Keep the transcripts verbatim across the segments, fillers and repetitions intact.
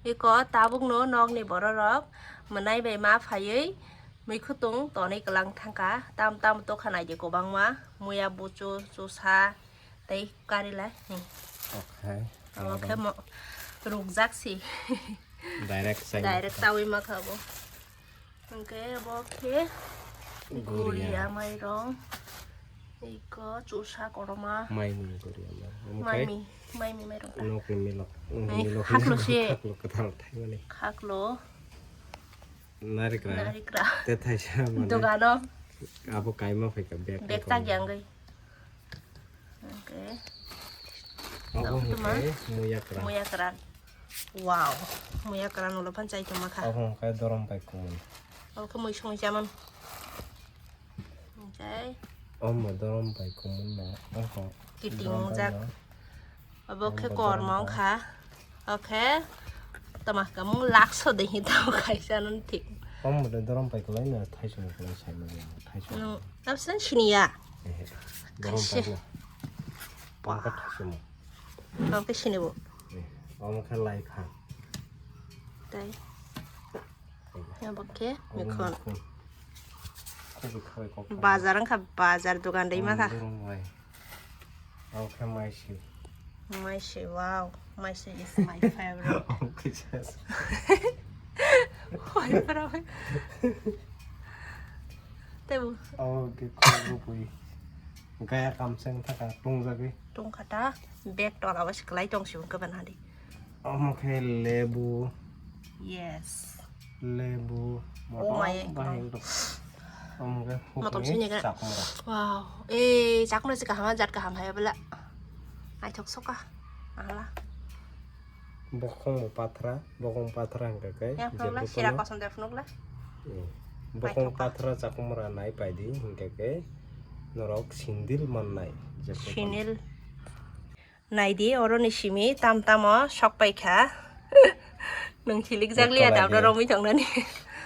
Iko tabukno nokni bororok mwnai bai ma phaiwi mikhutung tonwi kwlang thangkha. Tam tam tokha naidi kwbangma, muya buchu, chusa, tei karilai. Hmm. Okay. Obo khe mo-, rukjak si. Direct chawi. Direct chawi ma kha bo. Hwnkhe bo khe Guria. Guria mairong. Iko chusa koroma. Maimi guria mairong. Omo khai maimi, maimi mairong ta. Nokni milok. Ai, milok, haklo milok, se. Haklo kwtal thaimani. Haklo. Narikra. Narikra. Te thaisa mane. Dogano. Abo kaima phaikha bag. Bag thaikha. Tagyangwi. Okay. Obo hwnkhe muya kwran. Muya kwran. Wow. Muya kwran ulo phan chai tongma kha. Obo hwnkhe dorom bai kumun. Obo khe mui songwi chamani. Omo dorom bai kumun no. Oho. Kiting dorom bai wngjak. No. Obo khe korma wngkha. Oke. Tama kamung lakso de hi tamo kaisa nun thik. Omo de dorom pai kwlai na thaisung kwlai sai ma ya, thaisung. Nung absen siniya. Ehe. Dorom pai na. Pangka thaisung. Oke sini bo. Eh, omo khe lai kha. Tai. Omo khe mikhon. Bazar wngkha, bazar dogan de ima kha. Omo khe maisi. Maisi, wow. Maisi is my favorite. Omo khe jas. Hoi para hoi. Tebu. Omo khe khorokbwi. Gaya kamseng thaka tongjagwi. Tongkha ta. Bag tola o se kwlai tong si bo kwbana di. Omo khe lebu. Yes. Lebu. Oh my God. Omo khe motom hukni sini khe. Chakmura. Wow. Eh, chakmura se kaham, jat kaham hai bela. Naithok soka. Ala. Bokong bo pathra, bokong pathra hingka khe. Yang phunukla, sira kosom de phunukla. Hmm. Bokong pathra chakmura nai paidi hingka khe norok sindil mannai. Sindil. Naidi, oroni simi tam tamo sok paikha. Nwng silik jak liya, ekto dam naidi. Romwi tongnani.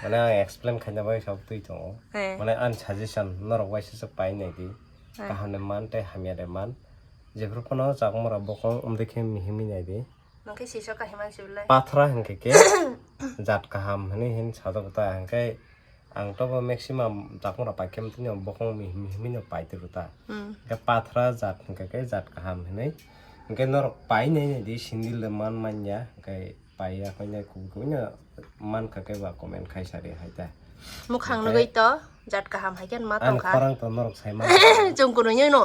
Mane ang explain khaina bai sok twi tongo. He. Mane ani suggestion norok waisa se pai naidi. He. Kaham de man tei hamya de man. Jephru phano chakmura bokong umdikhe mihimwi naidi. Nwng khe siso kahim mansi belai. Pathra hingke khe jat kaham hinwi hin sajak ta hingke. Ang tobo maximum chakmura paikhe mtini bokong mi-, mi-, mino paitiro ta. Hmm. Hingke pathra jat hingke khe jat kaham hinwi. Hingke norok painai nai di sindil de man manya, hingke paiya koinai kubui kubui no mankha khe ba comment khai sari hai ta. Mukhang hingke nugui to jat kaham hai khe ma ani tongkha. Khorang to norok sai man. Chwng kunu nyo no.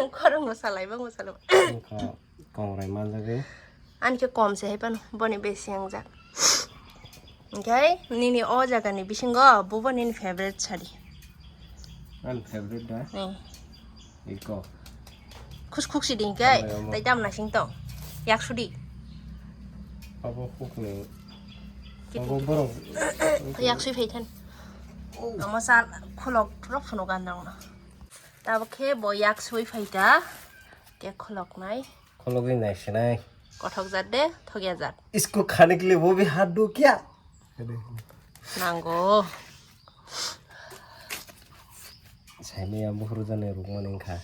Khorang no salai bang salai. Wngkha kongrai manjagwi. Ani khe kom se hai phano, boni besi wngjak. Hingke nini o jagani bisingo bubo nini favorite sari. Ani favorite da? Hmm. Iko. Khus khuk si di hingke, omo, omo. Tai dam nasing tong. Yak sudi. Abo khuk ni. Kiti. Abo borok. Yak sui phai than. Oh. Amo sa khulok rok phano gandang no. Tabo khe bo yak sui phai ta. Ke khulok nai. Khulugwi naisinai. Kothok jat de, thokya jat. Isko khane ke liye wo bhi haath do kya? Nango. Saimaya buhuru jani rukmani wngkha.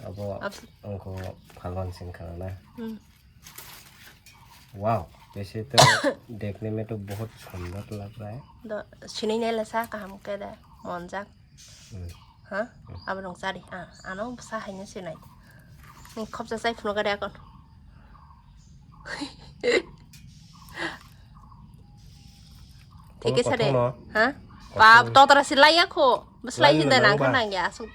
Abo abs- wngkho phalwan singkha na. Hmm. Wow, वैसे तो देखने में तो बहुत सुंदर लग रहा है। Do, sinai nai la sa kaham ke de, monjak. Hmm. Ha? Hmm. Abo nung chari. Ah, ano sa haino sinai. Ni khopsa chai phunu gari akon. Thik khe sade. Kothoma. Ha? Kothoma. Bab, totra silai ya kho. Silai sin da nang kha nang ya. Asuk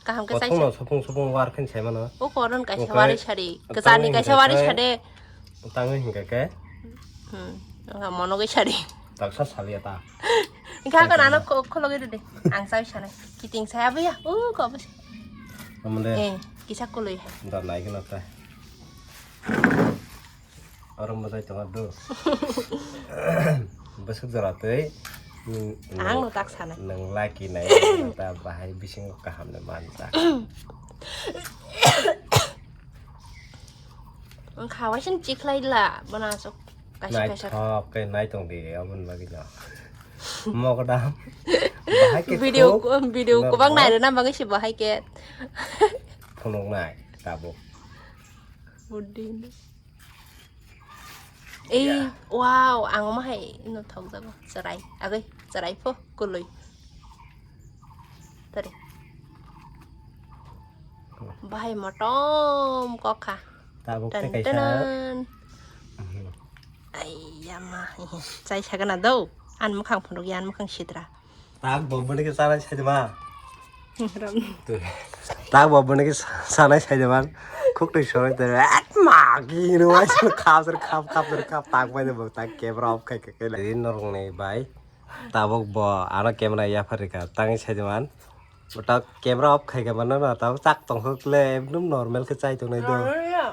kaham khe chai. Kothoma sopung sopung war khen sai mano. O koron kaisa wari sari. Kwchani kaisa wari sade. Tangwi hingka khe? Hmm, wngkha mono gwi sari. Taksa saliya ta. Wngkha khe nano kho-, khologi rwdi. Ang chai sanai. Kiting saya bo ya. U, ko bo se. Amole. Eh, kisa koloi hai. Da nai gana ta. Oro mojai tongo do. Bwswk jora twi. Ang no tak sanai. Nang laki nai ta bahai bisingo kaham ni mansa. Ang khawaising chikhlai la, bana sok kaisa kaisa. Naithok khe naitong di, aboni bagwi no. Mogodam. Bahai khe video, video kwbang nairwna bagwi se bahai khe. Phunuknai tabuk. Budin. Ei, wow, ang omo hai no thokjago. Chwrai, agoi, chwrai pho, kwlwi. Tari. Bahai motom kokha. Tabuk Tan tei kaisa. Tanan. Mhm. Ai, yama. Chai sagana do. An mukhang phunuk ya, an mukhang sitra. Tak bo bini ke sanai sai ma. Ram. Tak bo bini ke sanai sai man. Khuk tei sorai tei. Ek ma ki no ai khap sar khap khap sar khap tak bai de bo tak camera off khai khai. Din norong nei bai. Tabuk bo ano camera ya pharika. Tangi sai man. Bo tak camera off khai ka man na tabuk tak tong khuk le ekdom normal ke chai tong nai do. Normal ya.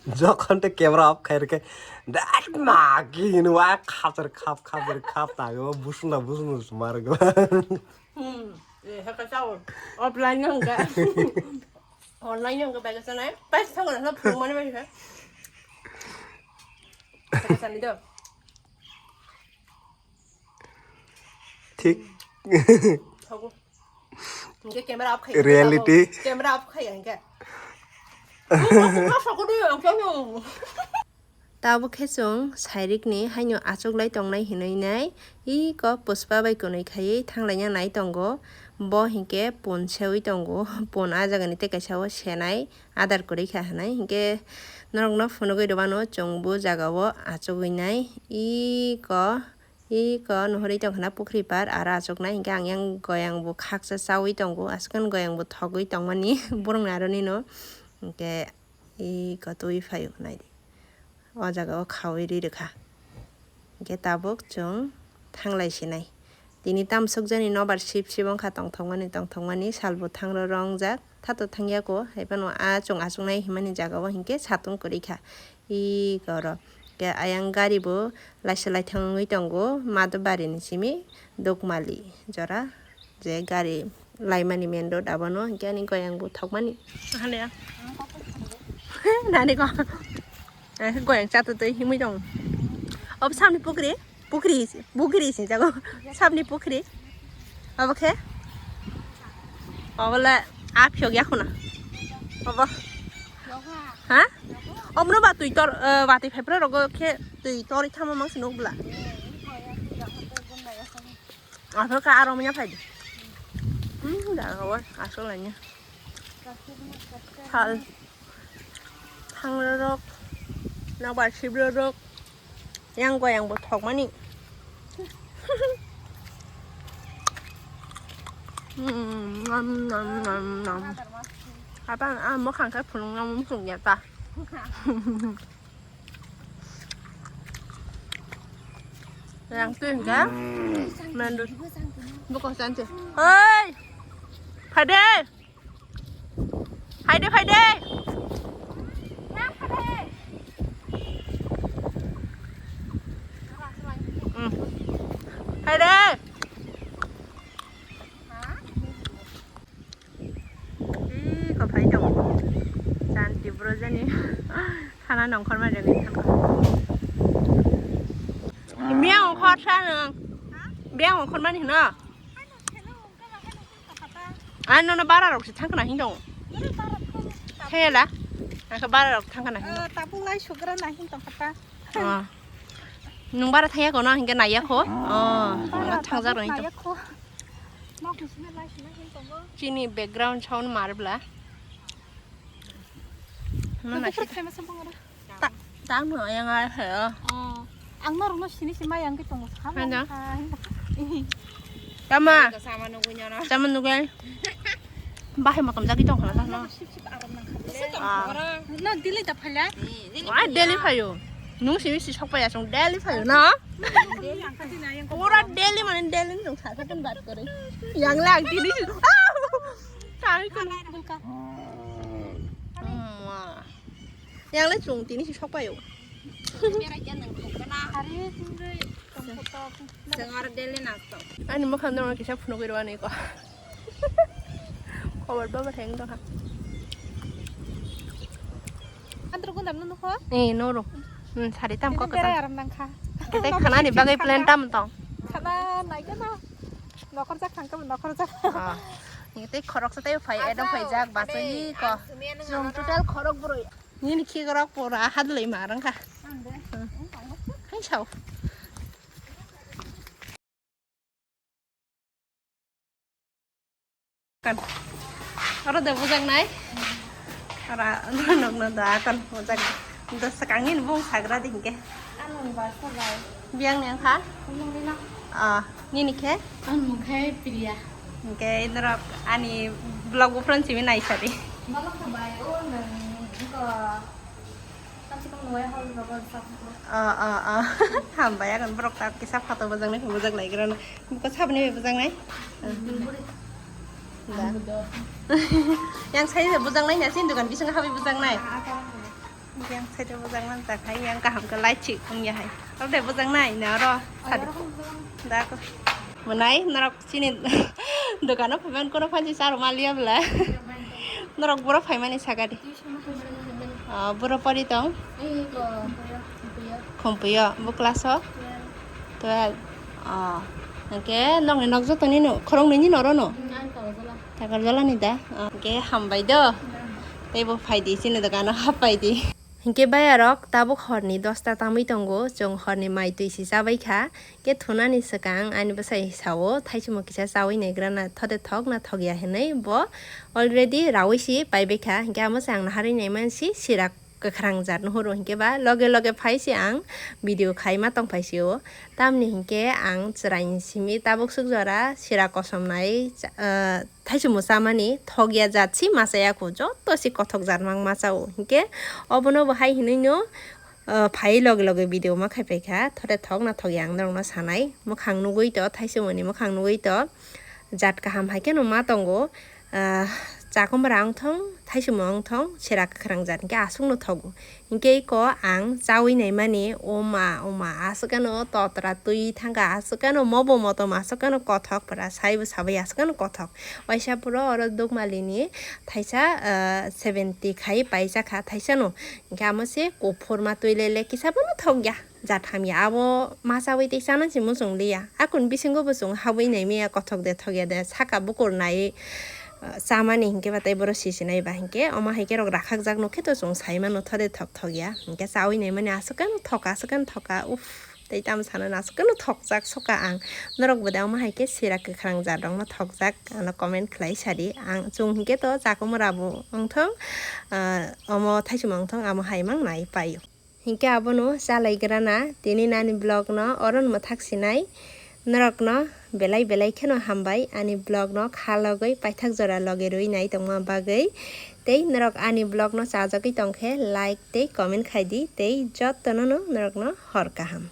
Jokhon te camera off khai rikhe, "Dad ma ki hino wa khapsar khap khapsar khap ta yo busna busna sumar go." Hmm, eh, haka sao. Offline nang ka. Online nang ka bai ka sanai. Pas thang na phung mani bai ka. Haka sani do. Thik. Thogo. Hingke camera off khai. Reality. Camera off khai hingke. Tabuk khe chwng sairikni haino achuklai tongnai hinwi nai, iko Pushpa bai kwnwi khaiwi thanglaina nai tongo. Bo hinkhe pun sewi tongo, pun ah jagani tei kaisa o senai adar kwrwi kha hinwi. Hinkhe norokno phunugwi rwmano chwng bo jagao achugwi nai, iko. Iko nuhurwi tongkha na pukhri par aro achuknai hinkhe ang yang goyang bo khaksa chaui tongo, aswkhe goyang bo thogwi tongmani borokni aroni no. Hinkhe iko twi phaio naidi, o jaga o khaui ri rwkha. Hinkhe tabuk chwng thanglai sinai. Tini tamsukjani nobar sip sip wngkha tongthokmani tongthokmani salbo thangroro wngjak. Thato thangyako, haiphano a chwng achuknai himani jagao hinkhe satung kwrwi kha. Iko oro. Khe ayang gari bo laisa laithang wngwi tongo, Madhubari ni simi Dukmali jora. Je gari laimani main road abono, hinkhe ani goyang bo thokmani. Nani ko? Eh, goyang chatutwi himwi tongo. Obo samni pukri? Pukhri, pukhri singjago. Sabni pukhri. Obo khe? Obo le a phiyok ya khuna. Obo. Ha? Obono ba twi tor, eh, watwi phaiphra rogo khe twi torwi thangma mangsi nuk bla. Aphor kha aro manya phaidi. Hmm, da obo asol lanya. Sal. Thangrorok, nobar sibrorok, yang goyang bo thokmani. Mm, nom, nom, nom, nom. Apa, ah, mokhang khe phunukna muchung ya ta. Yang tu enggak? Mandu. Buka santi. Hei! Pade! Phaide, phaide. Hmm. Phaide. Ih, kok phai tongo. Janti bro jani. Khana nongkhor ma jani. Miya nongkhor sa nang. Miya nongkhor mani hino. Ani nono bara rok se thang kana hin dong. Thela. Aka bara rok thang kana hin. Tabuk lai sugra na hin tong kata. Ah. Nung bara thaya kono hingke naya ko. Oh, bara thang jaro hin tong. Naya ko. Nok ni sini lai sini hin tongo. Chini background sound marbla. Mana sih? Tang no yang ai he. Oh. Ang norok no sini sima yang ke tongo. Tama. Sama nugui nyono. Sama nugui. Bahai motom jagi tong khala no. Sip sip aram nang kha. Ah. No dili da phala. Wah deli phayo. Nung simi si sok paya song deli phayo no. Ora deli mane deli nung sa kan bat kore. Yang lagi ni. Kami kan bulka. Yang le chung tini si sok payo. Hari sungri tongkotok. Sengar deli nasto. Ani mokhan dong kisa phunugwi rwani ko. Khobor baba theng dong ha. Antro gundam nunu ko? Eh, noro. Hmm, sari tam ko. Aram nang kha. Kita khana ni bagai plan tam tong. Khana nai kana. Nokhor jak thang ka nokhor jak. Ah. Ni tei khorok sa tei phai edam phai jak ba so yi ko. Jong total khorok bro. Nini khikrok pura hadlwi ma rang kha. Hai sao. Kan. Oro de bujak nai. Ora nokno da kan bujak. Da sakangni bung sagra dingke. Ano ba sabai. Biang ni angkha? Nungni na. Ah, nini khe? Ang mung khe Priya. Hingke norok ani vlog bo phone simi naisadi. Balok kha bai, o nung ko. Kamse kam nungya hol rogo sa. Ah, ah, ah. Hambai agon borok tak kisa photo bujak nai, bujak lai grana. Buko sabni bai bujak nai. Da. Yang sai bujak nai na sin dukan bising habi bujak nai. Yang side o bujak man jak hai, yang kaham khe light chik wng ya hai. Oro de bujak nai na oro sadi. Da ko. Mwnai norok chini dukano phaiman kono phansi charo maliya bwla. Norok boro phaimani sakadi. Ah, boro pori tong. Khumpuyo, bo class o? Twelve. Ah, hingke nokni nok jotoni no, khoroknwi ni noro no? Takarjala ni da? Ah, hingke hambai do. Tei bo phaidi, chini dogano happaidi. Hingke bayarok tabuk horni dosta tamwi tongo, chwng horni mai twi si chabai kha. Khe thunani swkang ani bwsai sao, thaisimo kisa chaui naigrana thode thok na thokya hinui bo already raui si paibai kha. Hingke amo se ang naharwi naimansi sirak kwkhrang jat nuhuru, hingke ba loge loge phai si ang video khaima tongphai sio. Tamni hingke ang chwraini simi tabuk swk jora sirak kosom nai, ah, thaisimo chamani thokya jat si machaya kho, joto si kothok jat mang machao. Hingke obono bo hai hinui no, ah, phai loge loge video ma khai paikha, thode thok na thokya ang norokno sanai. Mwkhang nugui to thaisimoni mwkhang nugui to jat kaham hai kheno ma tongo. Ah, chakomra wngthong, thaisimo wngthong, sera kwkhrang jat hingke aswkno thogo. Hingke iko ang chaui naimani, o ma, o ma, aswkano totra twi thangkha, aswkano mobo motom, aswkano kothok pura, saibo sabai aswkano kothok. Waisa puro oro Dukmalini thaisa, ah, seventy khai paisa kha thaisano. Hingke amo se kuphur ma twi lele kisa bono thokya. Jat hamya abo ma chaui tei chana se muchung liya. Akun bisingo bo chwng habwi naimaya kothok de thokya de saka bukur nai, ah, chamani hingke ba tei boro sisinai ba hingke omo hai khe rok rakhak jak nokhe to chwng sai mano thode thok thokya. Hingke chaui naimani aswk khe no thoka, aswk khe no thoka. Uff, tei tamo sana no aswk khe no thokjak soka ang. Norok bo de omo hai khe sira kwkhrang jat rok no thokjak ano comment khlai sadi. Ang chwng hingke to chakomra bo wngthong, ah, omo thaisimo wngthong amo hai mang nai paio. Hingke abono chalaigrana tini nani vlog no oron mwthak sinai. Norokno belai belai kheno hambai ani vlog no kha logoi paithak jora loge rwi nai tongma bagwi. Tei norok ani vlog no chajagwi tongkhe like tei comment khaidi tei jottono no norokno hor kaham.